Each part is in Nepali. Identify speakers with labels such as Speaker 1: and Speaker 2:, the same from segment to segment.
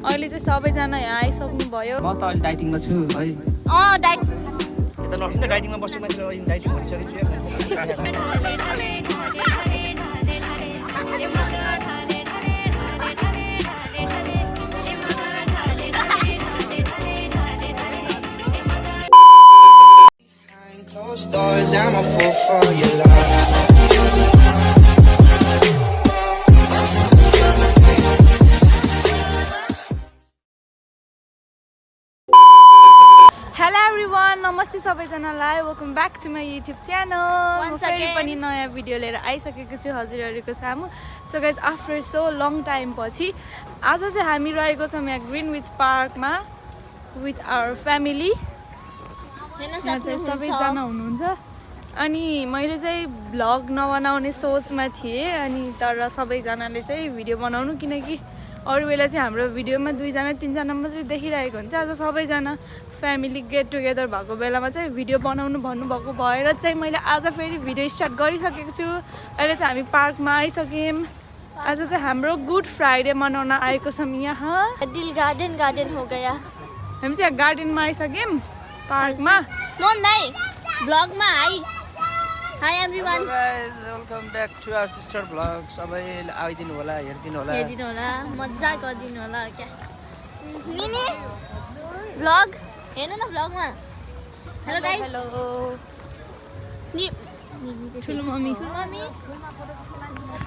Speaker 1: अहिले चाहिँ सबैजना यहाँ आइसक्नु भयो।
Speaker 2: म त अहिले डाइटिङमा छु है।
Speaker 1: डाइट
Speaker 2: यता नर्सिङ डाइटिङमा बस्छु मान्छे अहिले डाइटिङ गरिसकेको छु।
Speaker 3: Doors, I'm a fool for your love.
Speaker 1: Hello everyone, नमस्ते सबैजनालाई। Welcome back to my YouTube channel. म फेरि पनि नयाँ भिडियो लिएर आइसकेको छु हजुरहरूको सामु। So guys, after so long time पछि आज चाहिँ हामी रहेको छौँ यहाँ ग्रिनविच पार्कमा विथ आवर फ्यामिली। यहाँ चाहिँ सबैजना हुनुहुन्छ। अनि मैले चाहिँ भ्लग नबनाउने सोचमा थिएँ, अनि तर सबैजनाले चाहिँ भिडियो बनाउनु, किनकि अरू बेला चाहिँ हाम्रो भिडियोमा 2जना 3जना मात्रै देखिरहेको हुन्छ। आज सबैजना फ्यामिली गेट टुगेदर भएको बेलामा चाहिँ भिडियो बनाउनु भन्नुभएको भएर चाहिँ मैले आज फेरि भिडियो स्टार्ट गरिसकेको छु। अहिले चाहिँ हामी पार्कमा आइसक्यौँ। आज चाहिँ हाम्रो गुड फ्राइडे मनाउन आएको छौँ यहाँ।
Speaker 4: दिल गार्डन हो गया।
Speaker 1: हामी चाहिँ गार्डनमा आइसक्यौँ पार्कमा।
Speaker 4: मोहन दाइ ब्लगमा hi everyone,
Speaker 2: welcome back to our sister blog. सबैले आइदिनु होला, हेरिदिनु होला,
Speaker 4: मजा गरिदिनु होला। क्या निनी ब्लग हेर्नु न ब्लगमा। Hello guys.
Speaker 1: हेलो ठुलो मम्मी।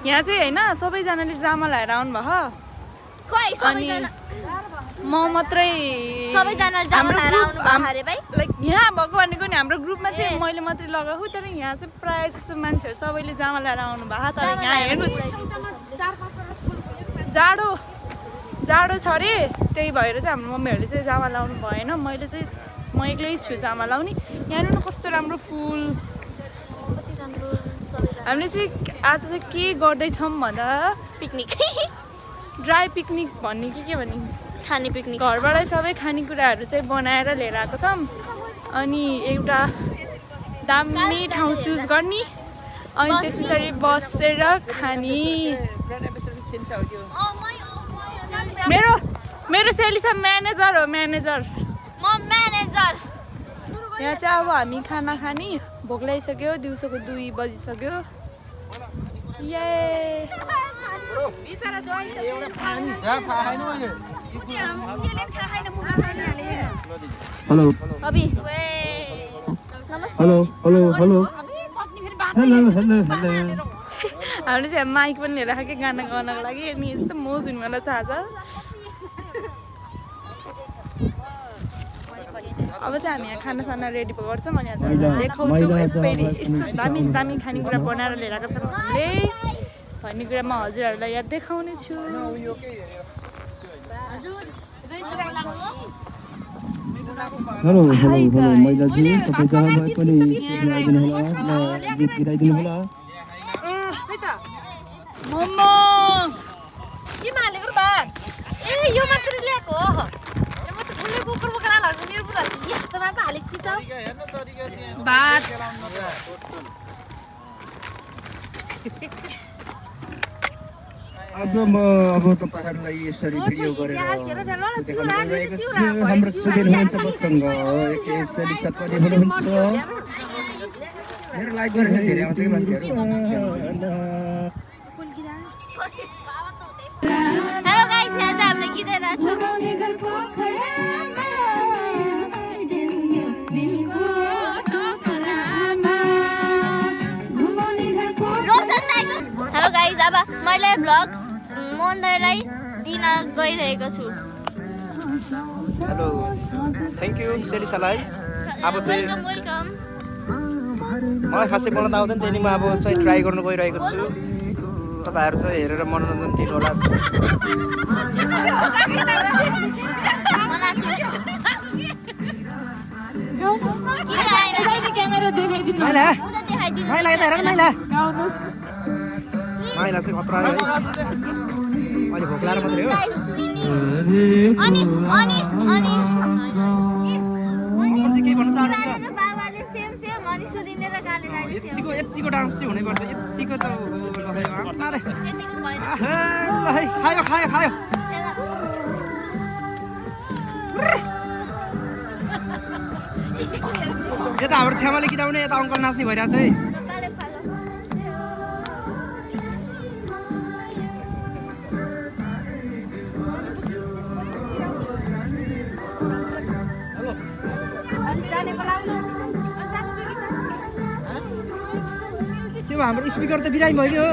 Speaker 1: यहाँ चाहिँ होइन सबैजनाले जामा लगाएर आउनुभयो। अनि म मात्रै
Speaker 4: सबैजनाले जामा लगाएर आउनु भएको अरे भाइ।
Speaker 1: लाइक यहाँ भएको भनेको नि हाम्रो ग्रुपमा चाहिँ मैले मात्रै लगाएको, तर यहाँ चाहिँ प्रायः जस्तो मान्छेहरू सबैले जामा लगाएर आउनु भएको। तर यहाँ हेर्नुहोस् जाडो छ अरे, त्यही भएर चाहिँ हाम्रो मम्मीहरूले चाहिँ जामा लाउनु भएन। म एक्लै छु जामा लाउने। यहाँ हेर्नु न कस्तो राम्रो फुल। हामीले चाहिँ आज चाहिँ के गर्दैछौँ भन्दा
Speaker 4: पिकनिक,
Speaker 1: ड्राई पिकनिक भन्ने के भन्ने,
Speaker 4: खाने पिकनिक।
Speaker 1: घरबाटै सबै खानेकुराहरू चाहिँ बनाएर लिएर आएको छौँ। अनि एउटा दामी ठाउँ चुज गर्ने, अनि त्यस पछाडि बसेर खाने। मेरो सेलिसा म्यानेजर हो, म्यानेजर।
Speaker 4: म म्यानेजर।
Speaker 1: यहाँ चाहिँ अब हामी खाना खाने। भोक लागिसक्यो, दिउँसोको 2 बजिसक्यो।
Speaker 5: हेलो
Speaker 4: अबि
Speaker 5: हेलो हेलो हेलो
Speaker 1: हामीले चाहिँ माइक पनि लिएर आएको गाना गाउनको लागि। अनि यस्तो मोज हुनेवाला छ आज। अब चाहिँ हामी यहाँ खानासाना रेडी गर्छौँ, अनि आज देखाउँछौँ फेरि यस्तो दामी दामी खानेकुरा बनाएर लिएर आएको छौँ हामीले भन्ने कुरा म हजुरहरूलाई यहाँ देखाउने छु।
Speaker 5: हेलो हेलो मैदाजी, तपाईँ जहाँ भए पनि आइदिनु होला, गीत गाइदिनु होला।
Speaker 1: मोमो
Speaker 4: के मालेको बा? ए यो मात्र ल्याएको हो। यो मात्र फुल्ले बोकर बोकर लाग्छ मेरो पुरा। यस्तो मा हालेको छि त।
Speaker 1: भात
Speaker 5: आज म अब तपाईँहरूलाई यसरी भिडियो गरेर हाम्रो सुनिल हुनुहुन्छ मसँग, यसरी सबै हुनुहुन्छ। मेरो लाइक गरेर धेरै आउँछ कि मान्छेहरू।
Speaker 4: हेलो गाइस, यहाँ चाहिँ हामीले गीत गाइरहेको छौँ। हेलो गाइस, अब मैले भ्लग मोहन दाइलाई दिन गइरहेको छु।
Speaker 2: हेलो, थ्याङ्क यू सेलिसालाई। अब चाहिँ
Speaker 4: वेलकम।
Speaker 2: मलाई खासै बोल्न आउँदैन, त्यही म अब चाहिँ ट्राई गर्नु गइरहेको छु। तपाईँहरू चाहिँ हेरेर मनोरञ्जन दिनु होला। माइला चाहिँ खतरा है, अहिले भोक लागेर मात्रै हो।
Speaker 4: अनि अनि अनि
Speaker 2: के भन्न चाहनुहुन्छ?
Speaker 4: बाबाले सेम अनि सुदिने र गाले गाले
Speaker 2: यतिको डान्स चाहिँ हुनैपर्छ। यतिको त
Speaker 4: यतिको भएन।
Speaker 2: खायो खायो खायो। यता हाम्रो छ्यामाले गीत गाउने यता अङ्कल नाच्ने भइरहेको छ है त्यो हाम्रो स्पिकर त बिरामी भयो नि हो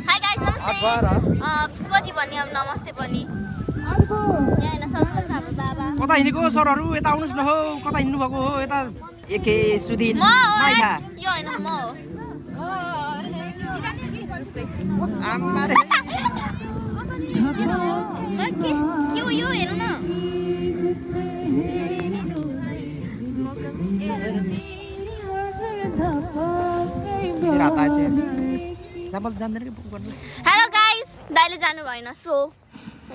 Speaker 4: हाई गाइस नमस्ते कति भन्ने अब नमस्ते पनि यहाँ हैन सबैजना हाम्रो बाबा
Speaker 2: कता हिँडेको हो सरहरू यता आउनुहोस् न हो कता हिँड्नु भएको हो यता एके सुदिन
Speaker 4: म हो
Speaker 2: माइला
Speaker 4: यो हैन म हो
Speaker 2: आमारे
Speaker 4: के हो यो हेर्नु न हेलो गाइस दाइले जानु भएन सो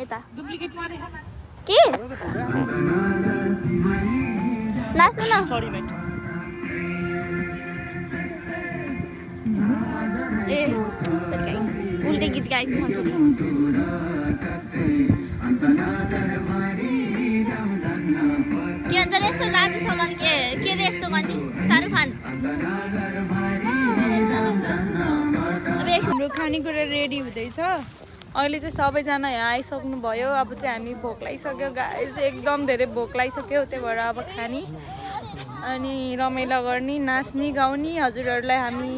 Speaker 4: यता डुप्लिकेट के नाच्नु न
Speaker 2: सरी मेट
Speaker 4: ए सरी गाइस उल्टे गीत गाइस म के भन्छ रे यस्तो राजु सामान के रे यस्तो गर्ने शाहरुख खान
Speaker 1: हाम्रो खानेकुरा रेडी हुँदैछ अहिले चाहिँ सबैजना यहाँ आइसक्नु भयो अब चाहिँ हामी भोक लागिसक्यो गाइस एकदम धेरै भोक लागिसक्यो त्यही भएर अब खाने अनि रमाइलो गर्ने नाच्ने गाउने हजुरहरूलाई हामी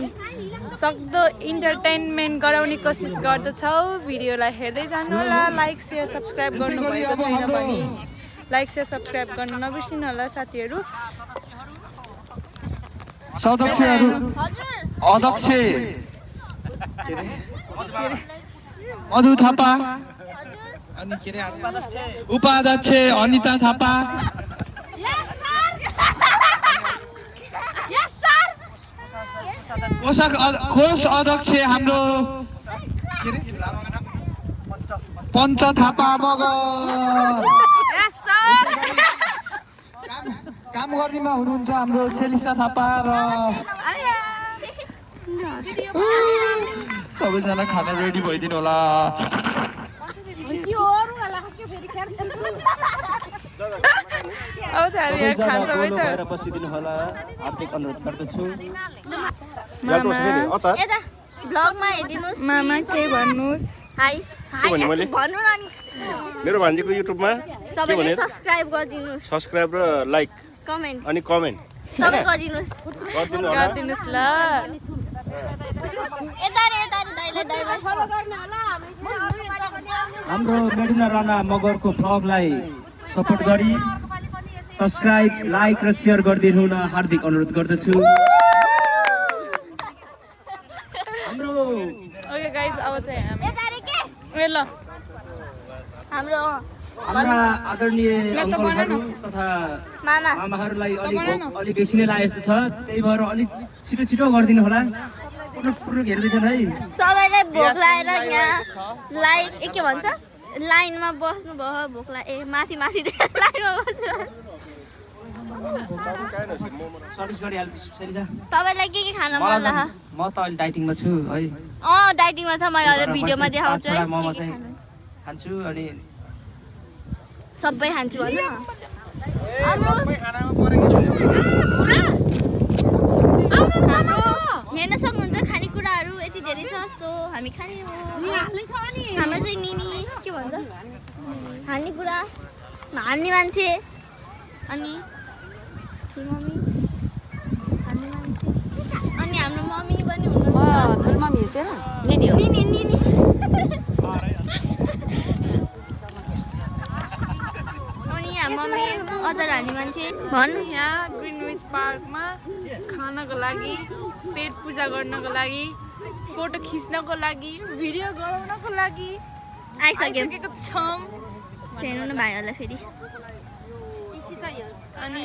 Speaker 1: सक्दो इन्टरटेनमेन्ट गराउने कोसिस गर्दछौँ भिडियोलाई हेर्दै जानु होला लाइक सेयर सब्सक्राइब गर्नुभएको छैन भने लाइक सेयर सब्सक्राइब गर्नु नबिर्सिनु होला साथीहरू
Speaker 5: सदस्यहरू अध्यक्ष मधु थापा अनि के रे उपाध्यक्ष अनिता थापा कोष अध्यक्ष हाम्रो के रे पञ्च थापा मगर काम गर्नेमा हुनुहुन्छ हाम्रो सेलिसा थापा र सबैजना खाना रेडी भइदिनु होला
Speaker 1: अब चाहिँ हामी यहाँ खान्छौँ है त
Speaker 2: बसिदिनु होला हार्दिक अनुरोध गर्दछु
Speaker 1: मामा
Speaker 4: यता भ्लगमा हेरिदिनुस्
Speaker 1: मामा के भन्नुहोस्
Speaker 4: हाई भन्नु न नि
Speaker 6: मेरो भान्जीको युट्युबमा
Speaker 4: सबैले सब्स्क्राइब गरिदिनुस्
Speaker 6: सब्स्क्राइब र लाइक
Speaker 4: कमेन्ट
Speaker 6: अनि कमेन्ट
Speaker 4: सबै गरिदिनुस्
Speaker 6: गरिदिनु होला
Speaker 1: गरिदिनुहोस् ल
Speaker 4: यता रे दाइले फलो गर्न होला
Speaker 2: हाम्रो मेडिना राणा मगरको भ्लगलाई सपोर्ट गरी सब्स्क्राइब लाइक र सेयर गरिदिनु हुन हार्दिक अनुरोध गर्दछु हाम्रो
Speaker 1: ओके गाइस अब चाहिँ हामी
Speaker 4: यता रे के
Speaker 1: ए ल
Speaker 4: हाम्रो
Speaker 2: हाम्रा आदरणीय अङ्कलहरू तथा
Speaker 4: मामा
Speaker 2: मामाहरूलाई अलिक बेसी नै लागेको छ त्यही भएर अलिक छिटो छिटो गरिदिनु होला पुरुक हेर्दैछन् है
Speaker 4: सबैलाई भोक लागेर यहाँ लाइक के भन्छ लाइनमा बस्नु भयो भोक लागे माथि लाइनमा बस्नु
Speaker 2: सर्भिस गरिहाल्छु सेलिसा
Speaker 4: तपाईँलाई के खान मन लाग्छ
Speaker 2: म त अहिले डाइटिङमा छु है
Speaker 4: डाइटिङमा छ मैले अहिले भिडियोमा देखाउँछु है
Speaker 2: मोमो चाहिँ खान्छु अनि
Speaker 4: सबै खान्छु भन्नु हाम्रो हेर्न सक्नुहुन्छ खानेकुराहरू यति धेरै छ सो हामी खाने हो हाम्रो चाहिँ निनी के भन्छ खानेकुरा हाल्ने मान्छे अनि ठुलमम्मी हाल्ने मान्छे अनि हाम्रो मम्मी पनि हुनुहुन्छ
Speaker 1: ठुलमम्मी हेर्छ निनी हो
Speaker 4: निनी अनि हाम्रो मम्मी अचार हाल्ने मान्छे भन्नु
Speaker 1: यहाँ ग्रिनविच पार्कमा खानको लागि पेट पूजा गर्नको लागि फोटो खिच्नको लागि भिडियो गराउनको लागि
Speaker 4: आइसकेको
Speaker 1: छौँ
Speaker 4: हेर्नु न भाइहरूलाई फेरि
Speaker 1: अनि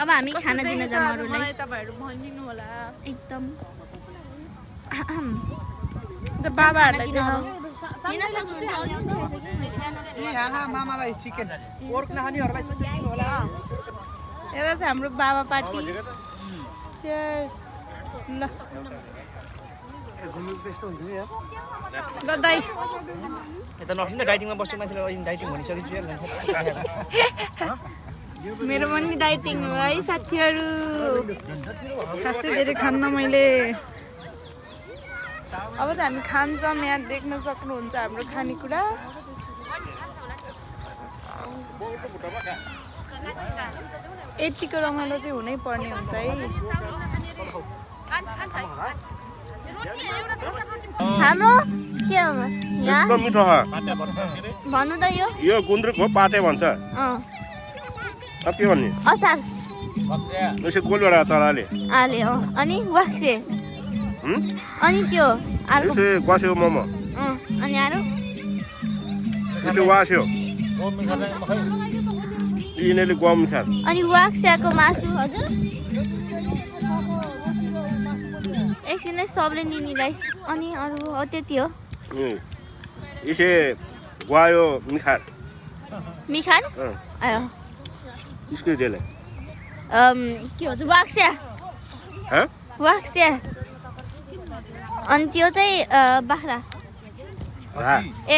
Speaker 4: अब हामी खाना दिन जाऊँ अरूलाई
Speaker 1: तपाईँहरू भनिदिनु होला
Speaker 4: एकदम
Speaker 1: बाबाहरूलाई देखाऊ
Speaker 4: हेर्न सक्नुहुन्छ
Speaker 5: मामालाई चिकन
Speaker 2: पोर्क नखानेहरूलाई चाहिँ दिनु होला
Speaker 1: यता चाहिँ हाम्रो बाबा पार्टी चियर्स ल गदाई
Speaker 2: यता नखिन डाइटिङमा बस्छु मान्छेले अहिले डाइटिङ भनिसकेछु यार
Speaker 1: मेरो पनि डाइटिङ हो है साथीहरू खासै धेरै खान्न मैले अब चाहिँ हामी खान्छौँ यहाँ देख्न सक्नुहुन्छ हाम्रो खानेकुरा यतिको रमाइलो चाहिँ हुनै पर्ने हुन्छ है
Speaker 4: हाम्रो के हो यहाँ
Speaker 6: यस्तो मिठो छ
Speaker 4: भन्नु त
Speaker 6: यो गुन्द्रुक हो पाटे भन्छ अब के भन्ने
Speaker 4: अचार
Speaker 6: यसो गोलबाट चराले
Speaker 4: आले हो अनि वाक्से अनि त्यो अर्को
Speaker 6: यसो क्वास्यो मोमो
Speaker 4: अनि अरू
Speaker 6: यसो वास्यो यिनीहरूले गम खान्छ
Speaker 4: अनि वाक्स्याको मासु हजुर एकछिनै सबले निनीलाई अनि अरू हो त्यति हो
Speaker 6: यसो गुवायो मिखार
Speaker 4: मिखान आयो
Speaker 6: इसको त्यसले
Speaker 4: के भन्छ वाक्स्या
Speaker 6: हँ
Speaker 4: वाक्स्या अनि त्यो चाहिँ बाख्रा ए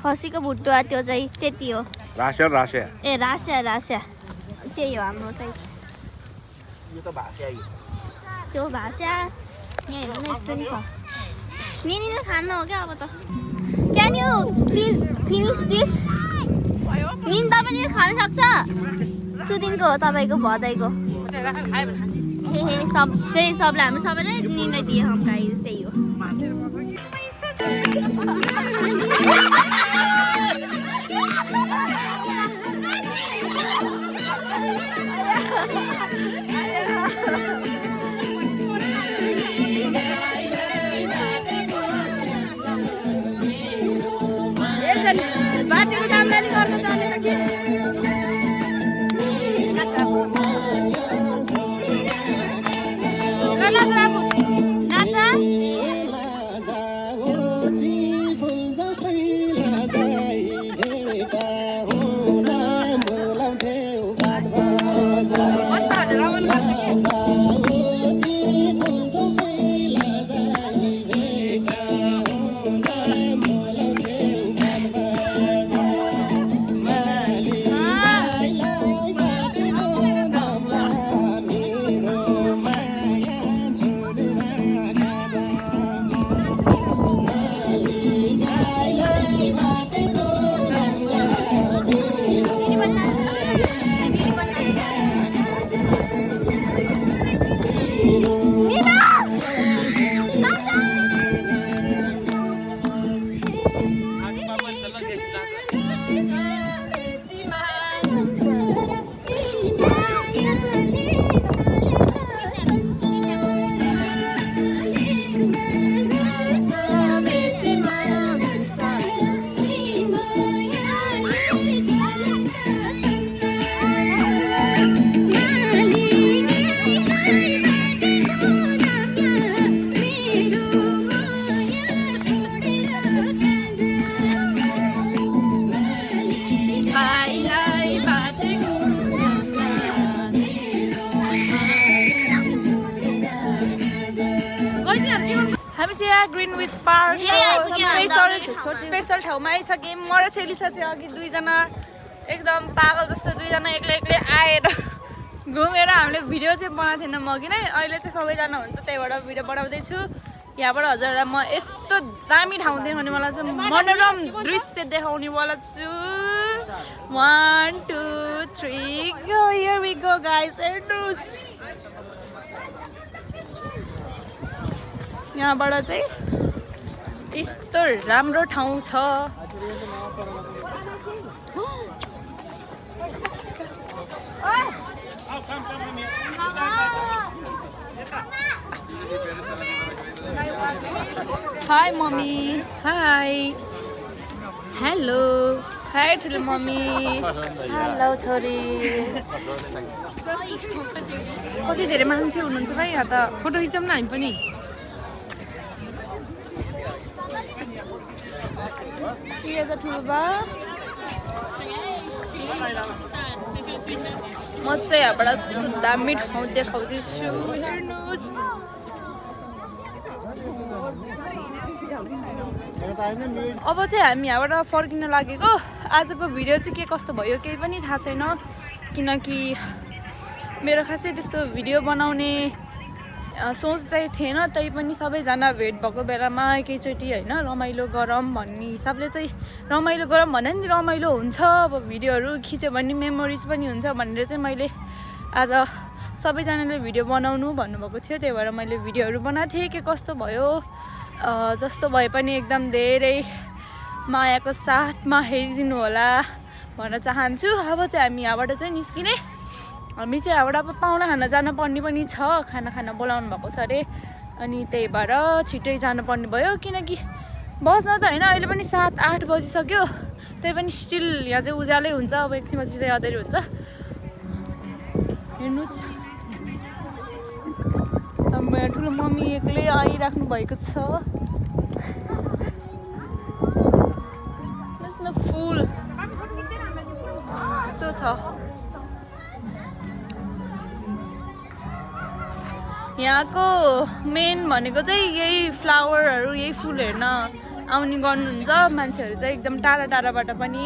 Speaker 4: खसीको भुटुवा त्यो चाहिँ त्यति हो
Speaker 6: रास्या रास्या
Speaker 4: ए रास्या त्यही हो हाम्रो चाहिँ त्यो भाषा यहाँ हेर्नु न यस्तो नि छ निनीले खानु हो क्या अब त can you please finish this निन तपाईँले खान सक्छ सुदिनको हो तपाईँको भदैको हे सब चाहिँ सबलाई हामी सबैलाई निनलाई दिए हम गाइस त्यही हो
Speaker 1: बाटोको कामलाई नि गर्नु जानेन कि ग्रिनविच पार्क स्पेशल ठाउँमा आइसक्यौँ। म र सेलिसा चाहिँ अघि दुईजना एकदम पागल जस्तो दुईजना एक्लै आएर घुमेर हामीले भिडियो चाहिँ बनाएको थिएनौँ अघि नै। अहिले चाहिँ सबैजना हुन्छ त्यहीबाट भिडियो बनाउँदैछु। यहाँबाट हजुरहरूलाई म यस्तो दामी ठाउँ देखाउने वाला छु, मनोरम दृश्य देखाउने वाला छु। 1 2 3 go, here we go guys. हेर्नुहोस् यहाँबाट चाहिँ यस्तो राम्रो ठाउँ छ। हाय मम्मी। Hi hello. हाय ठुलो मम्मी। हेलो छोरी। कति धेरै मान्छे हुनुहुन्छ भाइ यहाँ त। फोटो खिचौँ न हामी पनि। यो ठुलो बा म चाहिँ यहाँबाट दामी ठाउँ देखाउँदैछु। हेर्नुहोस् अब चाहिँ हामी यहाँबाट फर्किन लागेको। आजको भिडियो चाहिँ के कस्तो भयो केही पनि थाहा छैन, किनकि मेरो खासै त्यस्तो भिडियो बनाउने सोच चाहिँ थिएन। तै पनि सबैजना भेट भएको बेलामा एकैचोटि होइन रमाइलो गरौँ भन्ने हिसाबले चाहिँ रमाइलो गरौँ भने नि रमाइलो हुन्छ। अब भिडियोहरू खिच्यो भने मेमोरिज पनि हुन्छ भनेर चाहिँ मैले आज सबैजनाले भिडियो बनाउनु भन्नुभएको थियो, त्यही भएर मैले भिडियोहरू बनाएको थिएँ। के कस्तो भयो जस्तो भए पनि एकदम धेरै मायाको साथमा हेरिदिनु होला भन्न चाहन्छु। अब चाहिँ हामी यहाँबाट चाहिँ निस्किने। हामी चाहिँ यहाँबाट अब पाहुना खाना जानुपर्ने पनि छ, खाना खाना बोलाउनु भएको छ अरे, अनि त्यही भएर छिट्टै जानुपर्ने भयो। किनकि बस्न त होइन अहिले पनि 7-8 बजिसक्यो, त्यही पनि स्टिल यहाँ चाहिँ उज्यालै हुन्छ। अब एकछिनपछि चाहिँ अँधेरी हुन्छ। हेर्नुहोस् मेरो ठुलो मम्मी एक्लै आइराख्नु भएको छ। न फुल यस्तो छ। यहाँको मेन भनेको चाहिँ यही फ्लावरहरू, यही फुल हेर्न आउने गर्नुहुन्छ मान्छेहरू चाहिँ एकदम टाढा टाढाबाट पनि।